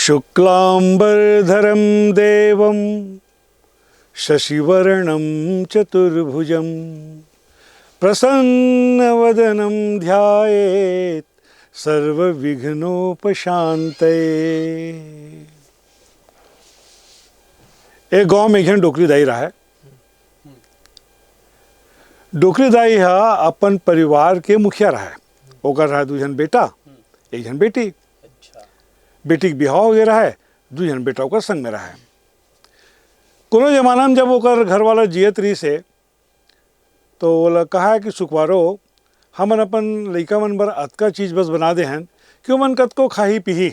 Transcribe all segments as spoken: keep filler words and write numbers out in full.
शुक्लांबरधरं देवं शशिवर्णं चतुर्भुजं प्रसन्नवदनं ध्यायेत् सर्वविघ्नोपशांतये। ए गांव में एक झन डोकरी दाई रहय। डोकरी दाई ह अपन परिवार के मुखिया रहय। ओकर रहय दू झन बेटा, एक झन बेटी। अच्छा। बेटी के बिहाव हो गे रहय, दू झन बेटा ओकर संग में रहय। कोनो जमाना में जब ओकर घरवाला जियत रहिस हे, तो ओला कहा कि सुकवारो, हमन अपन लइका मन बर अतका चीज बस बना दे हन कि ओमन कतको खाही पीही,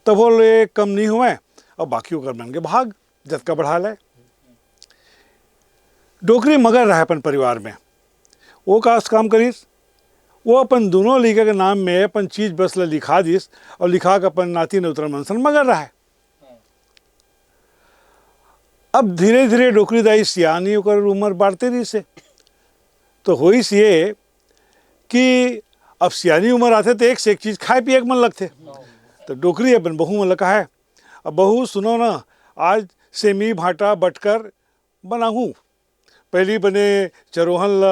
तभो ले कम नहीं होवय, अउ बाकी ओकर मन के भाग जतका बढ़ा ले। डोकरी मगन रहय अपन परिवार में। वो का काम करिस, वो अपन दोनों लइका के नाम में अपन चीज बस ला लिखा दिस अउ लिखा के अपन नाती नौतरा मन सन मगन रहय। अब धीरे-धीरे डोकरी दाई सियानी, ओकर उमर बाढ़ते रहिस हे। तो होइस ये कि अब सियानी उमर आथे, तो एक से एक चीज खाए पिए के मन लगथे। तो डोकरी अपन बहू मन ल कहय, "अब बहू, सुनो ना, आज सेमी, भांटा, बटकर बनाहूँ।" पहिली बने चरोहन ल,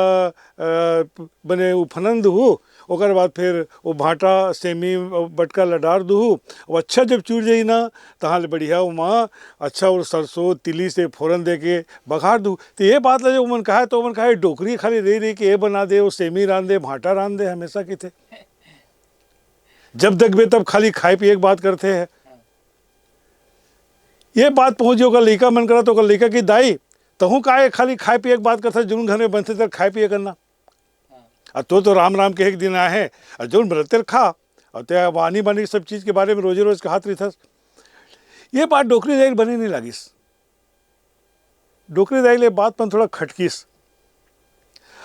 अ, बने उफनन दुहू, ओकर बाद फिर वो भांटा, सेमी, बटकर ल डार दुहू। वो अच्छा जब चूर जाही ना, तहाँ ले बढ़िया ओमा अच्छा वो सरसों, तिली से फोरन दे के बघार दुहू। तो ये बात ल जब ओमन कहय, तो ओमन कहय, "डोकरी खाली रहि रहि के ये बना दे, वो सेमी रांध दे, भांटा रांध दे, हमेशा कहिथे। जब देखबे तब खाली खाए पिए के बात करथे।" ये बात पहुंच गे ओकर लइका मन करा, तो ओकर लइका कहिस, "दाई, तहूँ का ये खाली खाए पिए के बात करथस, जउन घर में बनथे तेला खाए पिए करना। अउ तोर तो राम राम कहे के दिन आए हे, अउ जउन बनथे तेला खा, अउ ते आनी बानी सब चीज के बारे में रोजे रोज कहत रहिथस।" ये बात डोकरी दाई ल बने नहीं लागिस। डोकरी दाई ल ये बात मन थोड़ा खटकिस।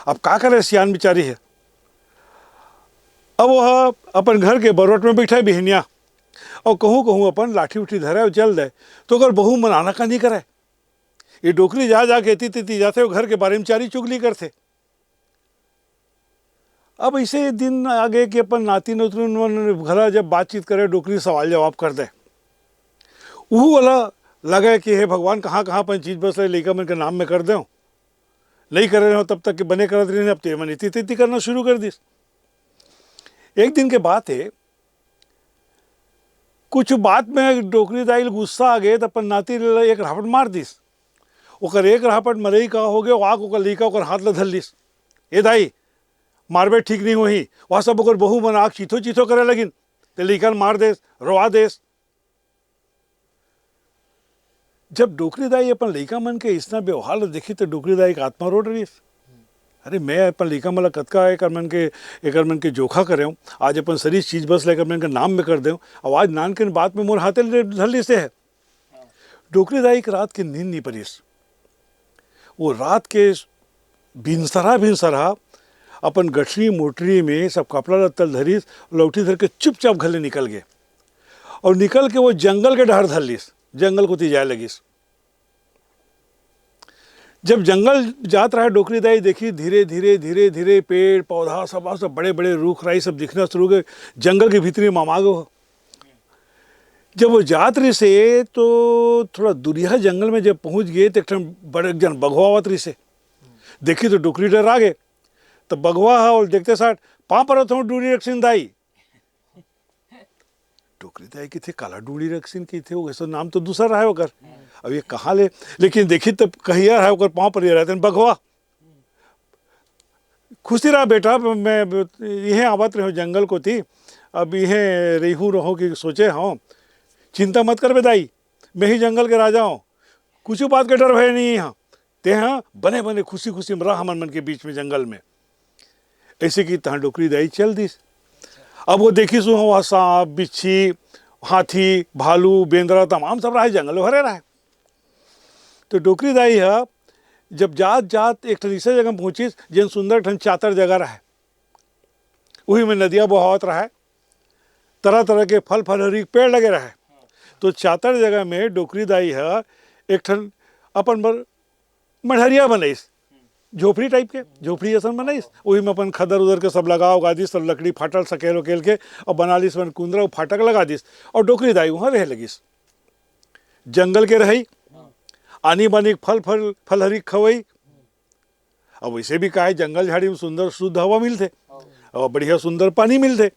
अब का करे, सियान बिचारी हे। अब वो ह अपन घर के बरोट में बइठय बिहनिया, अउ कहूँ कहूँ अपन लाठी उठी धरय अउ चल दय, तो ओकर बहू मन आनाकानी करय। ये डोकरी जा जा के एती तेती जाथे, वो घर के बारे में चारी चुगली करथे। अब अइसे दिन आ गे कि अपन नाती नतरुन मन घला जब बातचीत करय, डोकरी सवाल जवाब कर दय। उहू वाला लगय कि हे भगवान, कहाँ कहाँ अपन चीज बस ल लइका मन के नाम में कर देंव, नहीं करे रहेंव तब तक के बने करत रहिन, अब तो ये मन एती तेती करना शुरू कर दिस। एक दिन के बात हे, कुछ बात में डोकरी दाई ल गुस्सा आ गे, त अपन नाती ल एक रापट मार दिस। ओकर एक रापट मरई का हो गे, वो आके ओकर लइका ओकर हाथ ल धर लिस। "ए दाई, मारबे ठीक नहीं होही।" वहाँ सब ओकर बहू मन आके चीथो चीथो करे लगिन, ते लइका ल मार देस, रोवा देस। जब डोकरी दाई अपन लइका मन के अइसना व्यवहार ल देखिस, त डोकरी दाई के आत्मा रो डरिस। "अरे, मैं अपन लइका मन ल कतका एकर मन के, एकर मन के जोखा करेंव, आज अपन सरी चीज बस ल एकर मन के नाम में कर देंव, अउ आज नानकिन बात में मोर हाथे ल धर लिसे हे।" डोकरी दाई के रात के नींद नइ परिस। वो रात के भिनसरहा भिनसरहा अपन गठरी मोटरी में सब कपड़ा लत्ता ल धरिस, लौठी धर के चुपचाप घर ले निकल गे। अउ निकल के वो जंगल के डहर धर लिस, जंगल कोती जाए लगिस। जब जंगल जात रहय, डोकरी दाई देखिस धीरे धीरे, धीरे धीरे पेड़ पौधा सब, सब बड़े बड़े रूख राई सब दिखना शुरू हो गे। जंगल के भीतरी में ममा गे। जब वो जात रहिसे, तो थोड़ा दुरिहा जंगल में जब पहुंच गे, तो एक ठन बड़े, एक जन बघवा आवत रहिसे। देखिस तो डोकरी डरा गे। तो बघवा ह ओला देखते साठ, "पाँव परत हंव डूड़ी रकसिन दाई।" डोकरी दाई कहिथे, "काला डूड़ी रकसिन कहिथे, वो ऐसा नाम तो दूसरा रहय ओकर। अब ये कहाँ ले?" लेकिन देखिस तो कहिया रहय ओकर पाँव पर ये रहय, तेन बघवा। "खुशी रहा बेटा, मैं इहें आवत रहेंव जंगल कोती, अब इहें रहिहूँ रहूँ कि सोचे हंव। चिंता मत करबे दाई, मैं ही जंगल के राजा हंव, कुछु बात के डर भय नहीं हे। तें ह बने बने खुशी खुशी में रह हमर मन के बीच में जंगल में।" अइसे कहिस तहाँ डोकरी दाई चल दिस। अब वो देखिस उहाँ, वहाँ सांप, बिच्छी, हाथी, भालू, बेंदरा, तमाम सब रहय, जंगल भरे रहय। तो डोकरी दाई ह जब जात जात एक ठन अइसे जगह में पहुँचिस, जेन सुंदर ठन चातर जगह रहय। उही में नदिया बोहावत रहय, तरह तरह के फल फलहरी के पेड़ लगे रहय। तो चातर जगह में डोकरी दाई ह एक ठन अपन बर मढ़रिया बनाइस, झोपड़ी टाइप के, झोपड़ी जइसन बनाइस। उही में अपन खदर उदर के सब लगा उगा दिस, सब लकड़ी फाटल सकेल उकेल के, अउ बना लिस अपन कुंदरा, फाटक लगा दिस, अउ डोकरी दाई उहाँ रहे लगिस। जंगल के रहई, आनी बानी के फल, फल, फलहरी खवई। अब वैसे भी का हे, जंगल झाड़ी में सुंदर शुद्ध हवा मिलथे, अउ बढ़िया सुंदर पानी मिलथे,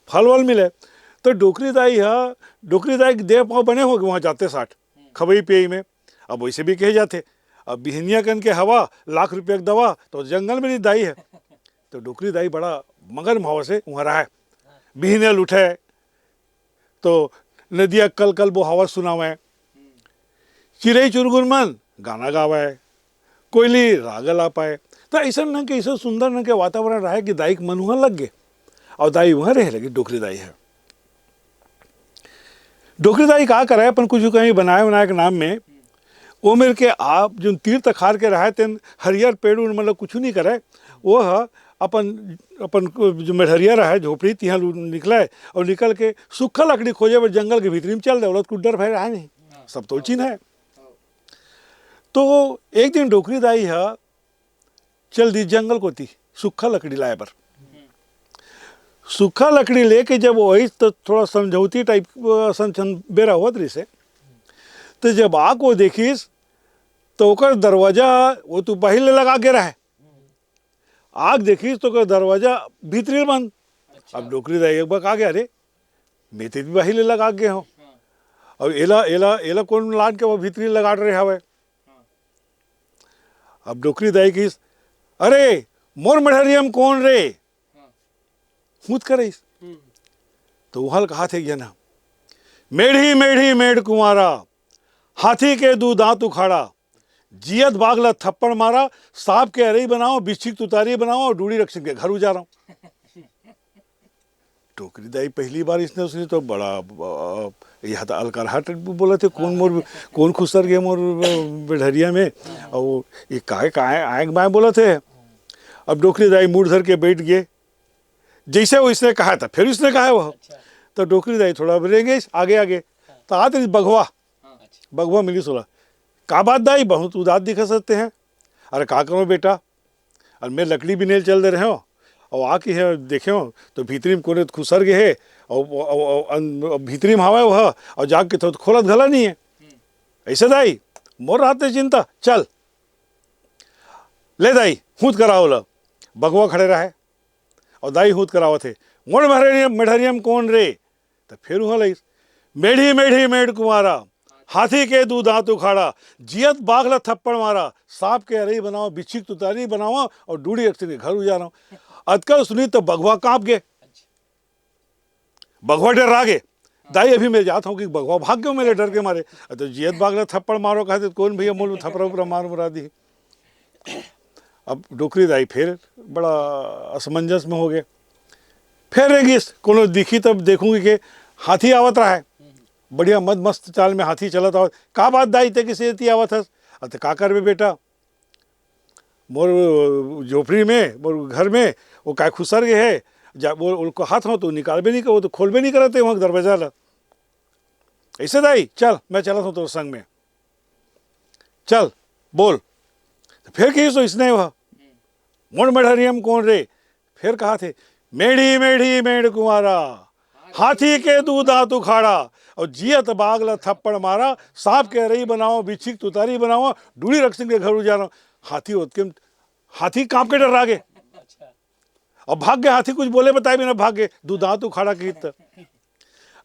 फल वल मिले। तो डोकरी दाई ह, डोकरी दाई के देह पाँव बने होगे वहाँ जाते साठ, खवई पियई में। अब वैसे भी कहे जाथे, अब बिहनिया कन के हवा, लाख रुपया के दवा, तो जंगल में नहीं दाई हे। तो डोकरी दाई बड़ा मगन भाव से वहाँ रहय। बिहनिया ल उठय, तो नदिया कल कल बोहावत सुनावय, चिरई चुरगुन मन गाना गावय, कोयली राग अलापय। तो अइसन ढंग के, अइसन सुंदर ढंग के वातावरण रहय कि दाई के मन उहाँ लग गे, अउ दाई उहाँ रहे लगे, डोकरी दाई ह। डोकरी दाई का करय, अपन कुछ कहीं बनाय उनाय के नाम में, ओ मेर के आप जोन तीर तखार के रहय, तेन हरियर पेड़ उड़ मतलब कुछ नहीं करय। वो ह अपन, अपन जो मेढ़रिया रहय, झोपड़ी, तिहाँ ले निकलय अउ निकल के सूखा लकड़ी खोजे बर जंगल के भीतरी में चल दे। ओला तो कुछ डर भय रहय नहीं, सब तो चिन्हय। तो एक दिन डोकरी दाई ह चल दिस जंगल कोती सूखा लकड़ी लाय बर। सूखा लकड़ी लेके जब वो आइस, तो थोड़ा समझौती टाइप, अ, असन छन बेरा होत रहिस हे। तो जब आके वो देखिस, तो ओकर दरवाजा वो तो बाहिर ले लगा के रहय। आके देखिस, तो ओकर दरवाजा भीतरी ले बंद। अब डोकरी दाई एक बार आ गे, "अरे, मैं तो बाहिर ले लगा गे हंव। अब एला, एला, एला कोन लान के वो भीतरी ले लगा डरे हवय?" अब डोकरी दाई कहिस, "अरे, मोर मेढ़रिया म कोन रे?" हूत करइस। तो उहाँ ल कहाथे एक झन ह, "मेढ़ी, मेढ़ी, मेढ़ कुंवारा, हाथी के दू दांत उखाड़ा, जियत बाघ ल थप्पड़ मारा, सांप के अरई बनाओ, बिच्छी के तुतारी बनाओ अउ डूड़ी रक्षिन के घर उजारो।" डोकरी दाई पहली बार इसने सुनी तो बड़ा, अ, ये तो अलकरहा बोलथे, कोन मोर, कोन खुसर गे मोर, अ, मेढ़रिया में, अउ ये काय, काय आंय बांय बोलथे। अब डोकरी दाई मुड़ धर के बइठ गे, जइसे वो इसने कहा था, फिर इसने कहा वो। तो डोकरी दाई थोड़ा अब रेंगेस आगे आगे, तो आत रहिस बघवा, बघवा मिलिस ओला। "का बात दाई, बहुत उदास दिखत हस तेंह?" "अरे का करों बेटा, अउ मैं लकड़ी बिने ल चल दे रहेंव, अउ आके इहाँ देखेंव, तो भीतरी में कोने खुसर गे हे, अउ, अउ, अउ, अउ भीतरी में हवय वो, अउ जाके तो खोलत घला नहीं हे।" "अइसे दाई, मोर रहत हे चिंता, चल। ले दाई, हूत करा ओला।" बघवा खड़े रहय, अउ दाई हूत करावत हे, "मोर मेढ़रिया, मेढ़रिया म कोन रे?" त फेर उहाँ लइस, "मेढ़ी, मेढ़ी, मेढ़ कुंवारा, हाथी के दू दांत उखाड़ा, जियत बाघ ल थप्पड़ मारा, सांप के अरई बनाओ, बिच्छी के तुतारी बनाओ अउ डूड़ी रक्षिन के घर उजारो।" अतका सुनी त बघवा कांप गे, बघवा डर्रा गे। "दाई, अभी मैं जात हंव कि बघवा भाग गे मेरे डर के मारे।" "अ, तो जियत बाघ ल थप्पड़ मारो," कहथे, "कोन भैया मोला थपरा उपरा मार मुरा दिही?" अब डोकरी दाई फेर बड़ा असमंजस में होगे। फेर रेंगिस, कोनो दिखही तब देखहूं कहिके हाथी आवत रहय। बढ़िया मद मस्त चाल में हाथी चलत आवत। "का बात दाई, तें कइसे एती आवत हस?" "अ, त का करबे बेटा, मोर झोपड़ी में, मोर घर में वो काय खुसर गे हे, जा, वो, ओला कहत हंव तो निकालबे नहीं कर, वो तो खोलबे नहीं करत हे वहाँ के दरवाजा ला।" "अइसे दाई, चल, मैं चलत हंव तोर संग में, चल, बोल।" त फेर कहिस तो इसने, "मोर मेढ़रिया म कोन रे?" फेर कहाथे, "मेढ़ी, मेढ़ी, मेढ़ कुंवारा, हाथी के दू दांत उखाड़ा, अउ जियत बाघ ल थप्पड़ मारा, सांप के अरई बनाओ, बिच्छी के तुतारी बनाओ, डूड़ी रक्षिन के घर उजारो।" हाथी ओतके म, हाथी कांप के डर्रा गे। अब भाग गे हाथी, कुछ बोले बताए बिना भाग गे, दू दांत उखाड़ा कहिस त।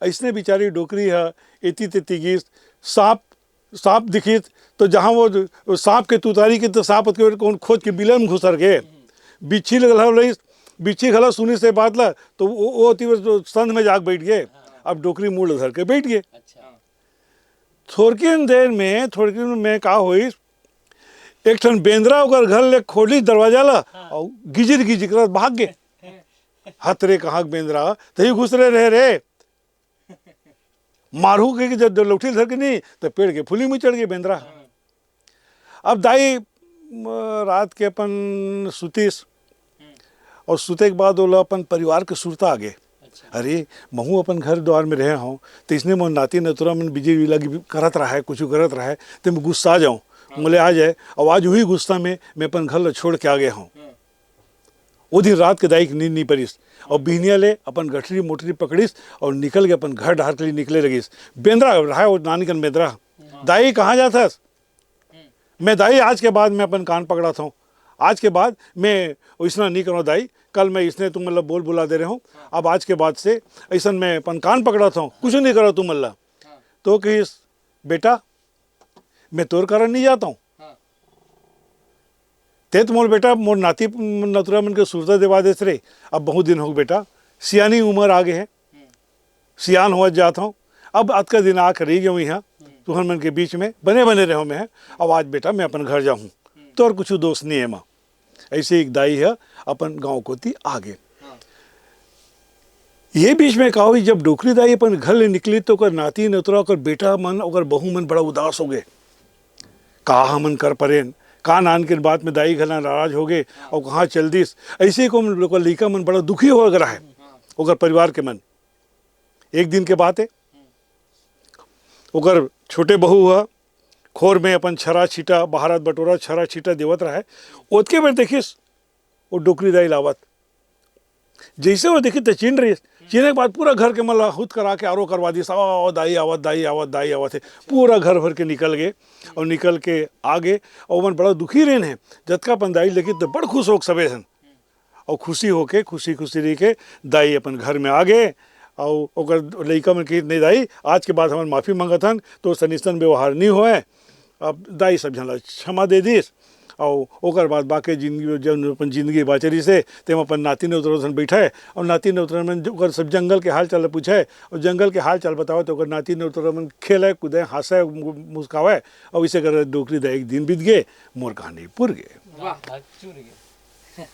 अइसने बिचारी डोकरी ह एती तेती गिस, सांप, सांप दिखिस, तो जहाँ वो, वो सांप के तुतारी के, तो सांप ओतके बेर कोन खोज के बिलन घुसर गे। बिच्छी ल घला लइस, बिच्छी घला सुनिस ए बात ला, तो वो, वो ओती बेर तो संध में जाके बइठ गे। अब डोकरी मुड़ धर के बइठ गे। थोरकिन देर में, थोरकिन में का होइस, एक ठन बेंदरा ओकर घर ले खोलिस दरवाजा ला, अउ गिजिर गिजिर करत भाग गे। "हत रे, कहाँ के बेंदरा, तहीं घुसरे रहे रे।" मारहूं कहिके जब लौठी धर के नहीं, त पेड़ के फुली में चढ़ गे बेंदरा। अब दाई, म, रात के अपन सुतिस, अउ सुते के बाद ओला अपन परिवार के सुरता आ गे। "अरे, महूं अपन घर द्वार में रहे हंव, त इसने मोर नाती नतुरा मन बिजिर विला करत रहय, कुछु करत रहय, त मैं गुस्सा जांव, मोले आ जाय, अउ आज उही गुस्सा में मैं अपन घर ला छोड़ के आ गे हंव।" ओ दिन रात के दाई के नींद नी परिस, अउ बिहनिया ले अपन गठरी मोटरी पकड़िस अउ निकल के अपन घर डहर के लिए निकले लगिस। बेंदरा रहय, वो नानी कन बेंदरा। दाई, कहाँ जाथस? मैं, दाई, आज के बाद मैं अपन कान पकड़त हूँ। आज के बाद मैं इसना नहीं करूँ दाई। कल मैं इसने तुम मतलब बोल बुला दे रहे हो। अब आज के बाद से ऐसा मैं अपन कान पकड़त हूँ, कुछ नहीं करो तुम अल्लाह। तो कहिस, बेटा, मैं तोर कारण नहीं जाता हूँ। ते तो मोर बेटा, मोर नाती नतुरा मन के सुरता देवा देस रे। अब बहुत दिन हो गए बेटा, सियानी उम्र आ गए है, सियान होवत जात हूँ। अब अतका दिन आके रह गए यहाँ तुहर मन के बीच में, बने बने रहो मैं। अब आज बेटा मैं अपन घर जाहूँ, तोर कुछ दोष नहीं है माँ। ऐसे एक दाई है अपन गाँव कोती आगे। ये बीच में का हुई, जब डोकरी दाई अपन घर ले निकली तो ओकर नाती नतुरा, ओकर बेटा मन, ओकर बहू मन बड़ा उदास हो गए। का हमन कर परेन, का नान के बात में दाई घला नाराज हो गए और कहाँ चल दिस। ऐसे ही को ओकर लइका मन बड़ा दुखी हो गए रहे, ओकर परिवार के मन। एक दिन के बात है, ओकर छोटे बहू ह खोर में अपन छरा छीटा, बहारत बटोरा छरा छीटा देवत रहे। ओतके बेर देखिस वो डोकरी दाई लावत। जैसे वो देखी तो चिन्ह रही, चिन्हे के बाद पूरा घर के मन ला हुत करा के आरो करवा दिस, "आओ, आओ, दाई आवत, दाई आवत, दाई आवत है।" पूरा घर भर के निकल गए और निकल के आ गए। और मन बड़ा दुखी रहन है, जतका अपन दाई लेकिन तो बड़ खुश हो सबे हन। और खुशी होके, खुशी खुशी रह के दाई अपन घर में आ गए। और ओकर लइका मन कहिस, "नहीं दाई, आज के बाद हमन माफी मांगत हन, तो सनिसन व्यवहार नहीं होए।" अब दाई सब झन ला क्षमा दे दिस। और ओकर बाद बाकी जिंदगी, जब अपन जिंदगी बाचरी से, तेम अपन नाती नतुरा मन बैठे, और नाती नतुरा मन ओकर सब जंगल के हाल चाल पूछे, और जंगल के हाल चाल बतावे, तो ओकर नाती नतुरा मन खेले, कूदे, हंसे, मु-, मुस्कावे, और इसे कर डोकरी दाई एक दिन बीत गए, मोर कहानी पुर गए। वाह, चुर गए।